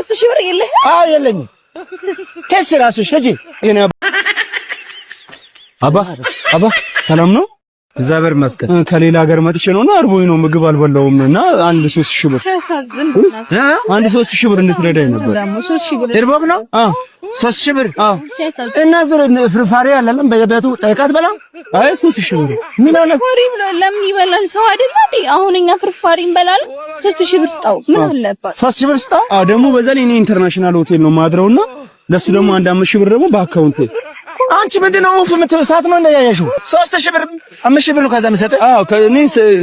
3,000 ብር የለህም? አዎ፣ የለኝም። ቴስ ራስሽ ሂጂ። አባ፣ አባ፣ ሰላም ነው? እግዚአብሔር ይመስገን። ከሌላ ሀገር መጥቼ ነውና እርቦኝ ነው፣ ምግብ አልበላሁም እና አንድ 3,000 ብር ሲያሳዝን። አንድ 3,000 ብር እንድትረዳኝ ነበር። ደግሞ 3,000 ብር? እርቦክ ነው? አዎ። 3,000 ብር? አዎ። ሲያሳዝን። እና ዝር ፍርፋሪ አለለም በየቤቱ ጠይቃት በላ። አይ፣ 3,000 ብር። ምን አለ? ፍርፋሪ ብሎ ለምን ይበላል? ሰው አይደለ እንዴ? አሁን እኛ ፍርፋሪ እንበላለን። 3,000 ብር ስጠው። ምን አለባት? 3,000 ብር ስጠው። አዎ፣ ደግሞ በዛ ላይ እኔ international ሆቴል ነው ማድረውና ለሱ ደግሞ አንድ 5,000 ብር ደግሞ በ account። አንቺ ምንድን ነው ኡፍ የምትይው? ሰዓት ነው እንደያየሽው? 3,000 ብር፣ 5,000 ብር ነው ከዛ የምሰጥህ። አዎ፣ ከእኔ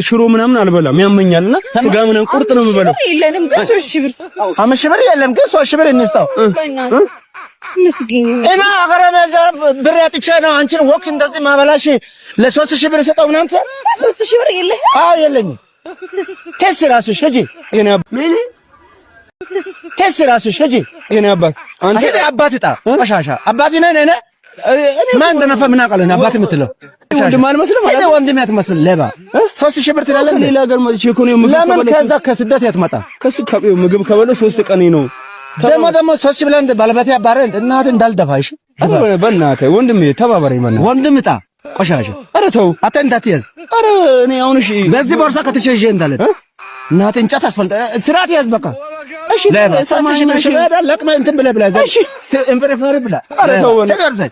ሽሮ ምናምን አልበላም፣ ያመኛልና ስጋ ምናምን ቁርጥ ነው የምበላው። የለንም ግን 3,000 ብር ስጠው። 5,000 ብር የለም ግን 3,000 ብር እንስጠው። በእናትህ ምስኪን። እና አገረ ብር አጥቼ ነው አንቺን ወክ እንደዚህ ማበላሽ። ለ3,000 ብር ሰጠው ምናምን ትላለህ። 3,000 ብር የለህም? አዎ፣ የለኝም። ቴስ ራስሽ ሂጂ። የኔ ምን ቴስ ራስሽ ሂጂ። የኔ አባት፣ አንተ አንተ አባት ጣ ቆሻሻ አባት ነህ ነህ። ማን እንደነፈ ምን አውቃለሁ? አባት የምትለው ወንድም አልመስልም። እኔ ወንድም አትመስልም። ሌባ 3,000 ብር ትላለህ። ከሌላ ሀገር መጥቼ እኮ ነው ምግብ ለምን ከበላሁ። ከዛ ከስደት ያትመጣ? ምግብ ከበላሁ 3 ቀኔ ነው። ደግሞ 3,000 ብለህ እንደ ባለቤቴ አባረህ እናትህ እንዳልደፋሽ። ኧረ በእናትህ ወንድሜ ተባበረኝ፣ በእናትህ። ወንድም ጣ ቆሻሻ። ኧረ ተው። አንተ እንዳትያዝ። ኧረ እኔ አሁን እሺ በዚህ ቦርሳ ከትቼ ይዤ እንዳለ እናትህ እንጨት አስፈልጠ ስርዓት ያዝ በቃ። እሺ። ሌባ 3,000 ብር ለቅመህ እንትን ብለህ ብለህ እሺ እንፍርፍር ብለህ ኧረ ተው። ተገርዘህ።